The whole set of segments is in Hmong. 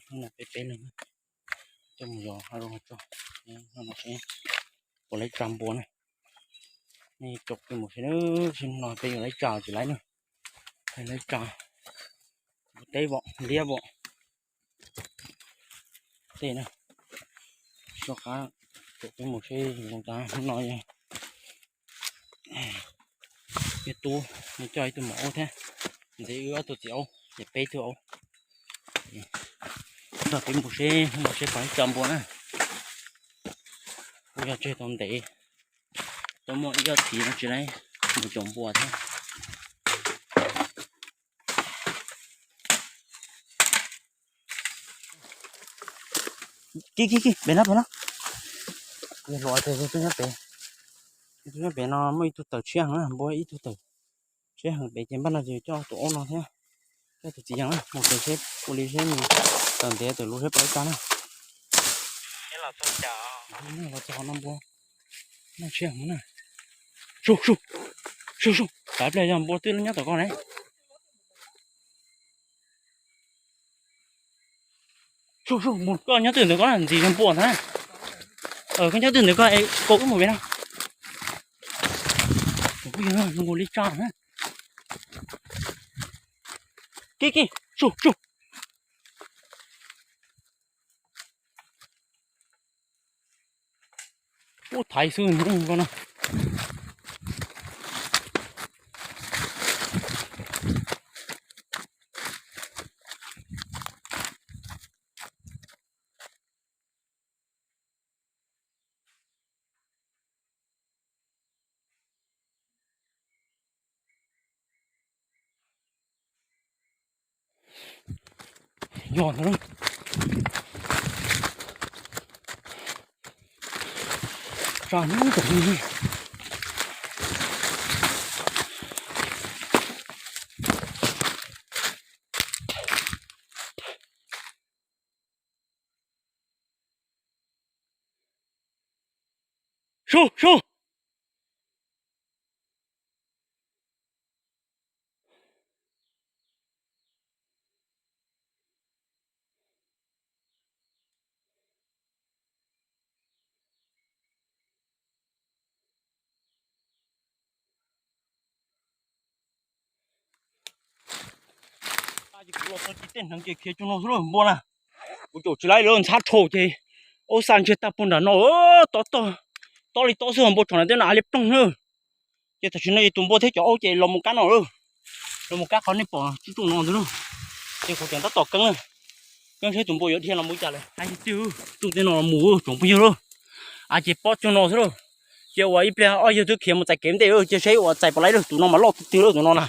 Hnub no peb peb leeg coj mus yos hav zoov hav tsuag, hnub no seb puas laib tsa npua na. Nej caum peb mus seb, seb hnub no peb yuav laib tsa tsis laib na. Laib tsa npua teb vom liab vom tej na. Soj qab caum peb mus seb zoo cas. Hnub no yog tub, nws coj ib tug maum aub thiab, ntxiv wb ob tug txiv aub ces peb tug aub. Nrog peb mus seb hnub no seb puas laib tsa npua na. Kuj yog tseg tau ntev, tau muaj ib ob thiv no tsis laib mus caum npua thiab. Kib kib kib, pem no pem no. Hluas ces tus nyob pem, tus nyob pem no muaj ib tug tawm tshiab heev na, npua ib tug tawm tshiab heev pem ces npaj no ces coj tus aub no thiab, coj tus txiv yees na mus pem seb ua li seb nws tawm ntev tawm luv seb puas laib tsa na. Los txog no npua noj tshiab heev na. Sub sub sub sub, kav pliag yog npua twb nyob tom ko ne. Sub sub, mus koj nyob twg ntawd koj ntxim yog npua ntag na. Koj nyob twg ntawd koj es kaus wb mus pem no. Kuv yog zoo nkaus li tsa na. Kib kib, sub sub. Ub, thaiv xwb ko no. Yog ntawd, tsa nyob tom li. Sub sub. Ces kuv los txog ces tej hneev ces khiav cuag no xwb lauj npua na. Kuv caum tsis laib lawm, ntxhab dhau ces aub xa ntsiag tag puag nram no, tob tog, tob li tob xwb, npua tsom na tej no av li ploog na. Ces tam sim no ces tus npua thiab cov aub ces los mus kab no lawm, los mus kab qhov nej pom tsuj tsuj no ntag lauj. Ces kuv tseem tab tom keeb, keeb seb tus npua yuav dhia los mus cas lawm. Hais tiag, tsuj tej no los mus tsoom phooj ywg lauj, av ces pob cuag no xwb lauj. Ces ua ib pliag ob yawg twb khiav mus txais kev ntej, ces seb ua txais puas laib lauj, tus no mas loj tiag tiag lauj, tus no na.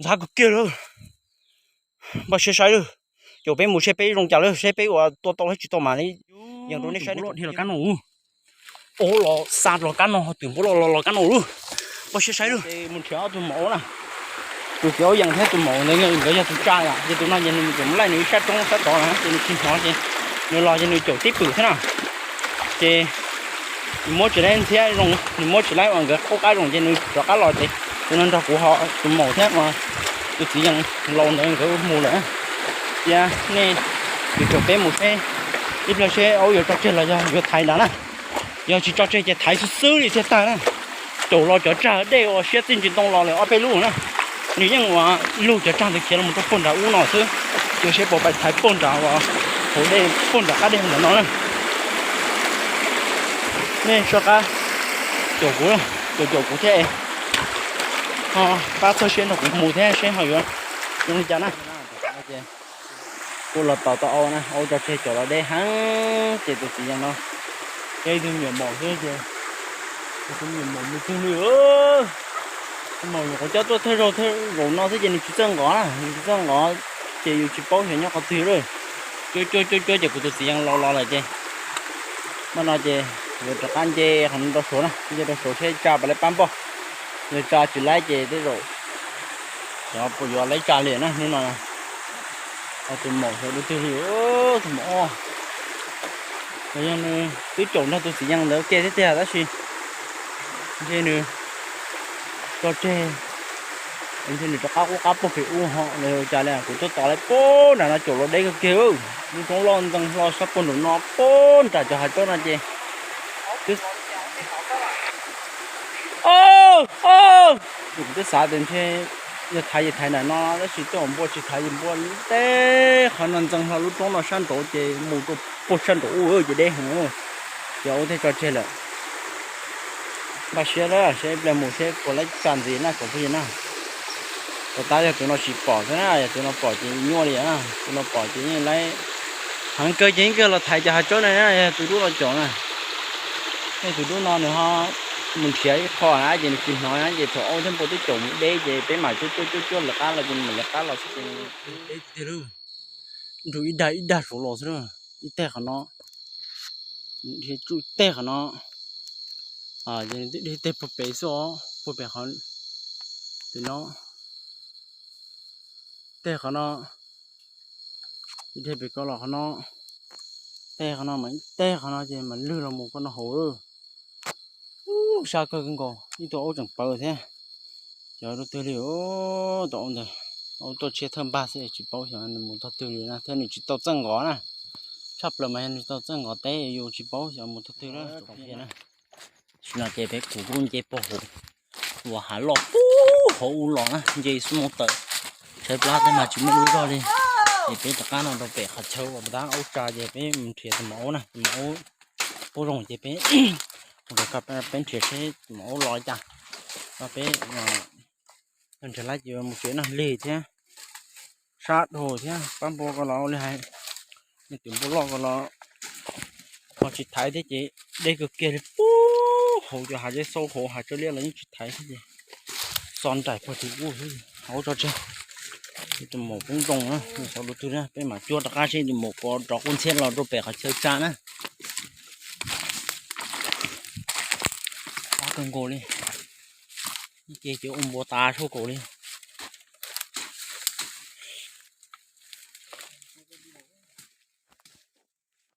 Ntxhab kawg kiag lawm. Npaj siab saib lawm, caum peb mus seb peb zoo cas lawm, seb peb ua tua tau los tsis tau mas yeej rau nej saib. Dhia los kab no, aub los xa los kab no, twm npua los los kab no lawm. Npaj siab saib lawm. Mus nrhiav ob tug maum aub na, tus txiv aub yees thiab tus maum ntawd nkawd yog tus tsa yom, ces tus no ces nws mus tseem mus laij nws ib sab roob sab tod na, ces nws tsis hnov ces nws los ces nws caum tib pwm thiab na. Ces nws muab tsis laib ntxhiab zoo, nws muab tsis laib uas nkawd qub qab zoo ces nws rov qab los ces tus no nrog kuv ho tus maum thiab uas tus txiv yees laus ntawd nkawd mus lawm. Cia nej yuav caum peb mus seb ib pliag seb aub yuav tso tseg los yog yuav thaiv nrad na. Yog tsis tso tseg ces thaiv xwb xwb li thiaj tag na. Caum los cov tsag dej uas siab txij ntsis ntoo los lawm ob peb lub na. Nws yeej ua lug cov tsag ntawd khiav los rau puag nram ub no xwb. Cia seb puas pais thaiv puag nram uas hauv dej puag nram qab dej ntawm no na. Nej soj qab caum kuv, caum caum kuv thiab, ho pab txhawb siab nrog kuv mus thiab seb ho yuav zoo li cas na. Kuj los tos tau aub na, aub tso tseg caum los deb heev ces tus txiv yees no yog ib tug me nyuam maum xwb ces tus me nyuam maum mus twg li. Tus maum nyuam qhuav coj tuaj thawj zaug thawj zaum no xwb ces nws tsis txawj nqov na, nws tsis txawj nqov ces yus tsis paub xyov nyob qhov twg lawm. Cuab cuab cuab cuab ces kuv tus txiv yees laus los lawm ces, mas no ces yuav rov qab nce qhov no rau saud na, nce rau saud seb tsa puas laib pab npoj. Yog tsa tsis laib ces tej zaum xyov puas yuav laib tsa li na hnub no. Tus maum xyov dub twg li, tus maum os. Los yog nws twb caum nrog tus txiv yees ntawd ua ke thiab tiag tab sis ntshe nws tso tseg Ntshe nws rov qab qub qab puag pem ub ho los ua cas li. Kuv tuaj tos lawm puag nram no caum los deb kawg kiag. Lub roob loj ntxeev hlo sab puag nraum no puag nram cov hav tsob no ces kuv twb xav tias ntshe yog thaiv ces thaiv nram no, tab sis tuaj npua tsis thaiv ces npua tej qhov no ntxeev hlo lub roob no sab nraud ces mus rau puag sab nraum ub ces deb heev. Ces ua thiaj tso tseg lawm. Npaj siab lawm, seb ib pliag mus seb puas laib tsa ntxiv na tsoom phooj ywg na. Puas tab yog tus no tsis pom xwb na, yog tus no pom ces nyuaj li na, tus no pom ces yeej laib. Heev kawg ces yeej kawg los thaiv cov hav tsob na, yog tus dub no caum na. Yog tus dub no nws ho mus nrhiav ib qho na ces nws tsis hnov na, ces thaum ub thiab npua twb caum mus deb ces peb mam cuab cuab cuab cuab lawv qab los ces mam lawv qab los xwb ces deb tiag tiag lauj. Nrug ib dag ib dag saud los xwb, ib teg qhov no, tsuj ib teg qhov no, ces nws twb dhia teg puag pem xwb os, puag pem qhov pem no, teg qhov no, dhia pem ko los qhov no, teg qhov no mas ib teg qhov no ces mas lwg los mus ko no hauv. Ub, sab kawg kawg nkaus, ib tug aub tseem pawv thiab. Xyov rau twg li, tus aub ntawd, aub tuaj tshiab thawj npag xwb tsis paub xyov nws mus tog twg li na, thiab nws tsis tau txawj nqos na. Tshaj plaws mas yog nws tau txawj nqos teb yus tsis paub xyov mus tog twg na. Tam sim no ces peb kuv kuj nce puag hauv uas hav loj puag hauv ub los na, nce xub moo tawm, tshaib plab thiab mas tsis muaj lub zog li. Ces peb rov qab no rau pem qhov chaw uas peb tab aub tsa ces peb mus nrhiav tus maum aub na, tus maum aub, aub zoo ces peb mus rau peb nrhiav seb tus maum aub los li cas. Peb nrhiav lab ces mus tsev noj lig thiab, sab dhau thiab pab npua ko los ua li hais, nej tus npua loj ko los ho tsis thaiv thiab ces deb kawg kiag li puag hauv cov hav zeb xaub hauv hav tsawb liab los yeej tsis thaiv thiab ces xo nraim puag tim ub, aub tso tseg. Tus maum poob zoo na, xyov rau twg na, peb mam cuab rov qab seb tus maum puas rov qub ntxhiab los rau pem qhov chaw tsa na. Qab kawg nkaus li, ib ce ces ua npua tas sab kaum li.